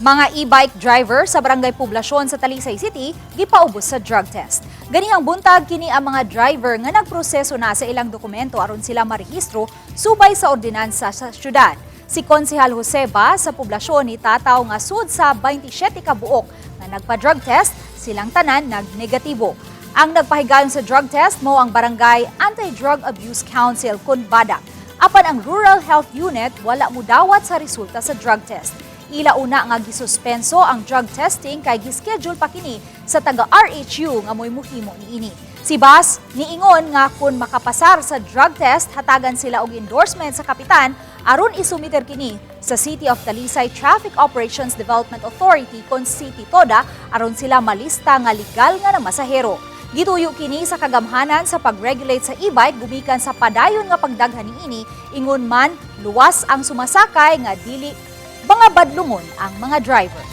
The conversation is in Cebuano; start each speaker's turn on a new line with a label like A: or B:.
A: Mga e-bike driver sa Barangay Poblacion sa Talisay City gipaubos sa drug test. Ganihang buntag, kini ang mga driver nga nagproseso na sa ilang dokumento aron sila marehistro subay sa ordinansa sa syudad. Si Konsehal Jose Ba sa Poblasyon nitataw nga sud sa 27 ka buok nga nagpa-drug test, silang tanan nagnegatibo. Ang nagpahigayon sa drug test mao ang Barangay Anti-Drug Abuse Council kon BADAC. Apan ang Rural Health Unit wala mudawat sa resulta sa drug test. Ila una nga gisuspenso ang drug testing kay gischedule pa kini sa taga RHU nga mo'y muhimo niini. Si Bas niingon nga kung makapasar sa drug test, hatagan sila og endorsement sa kapitan aron isumiter kini sa City of Talisay Traffic Operations Development Authority kon City TODA aron sila malista nga legal nga namasahero. Gituyo kini sa kagamhanan sa pag-regulate sa e-bike gumikan sa padayon nga pagdaghan niini, ingon man luwas ang sumasakay nga dili mga badlungon ang mga driver.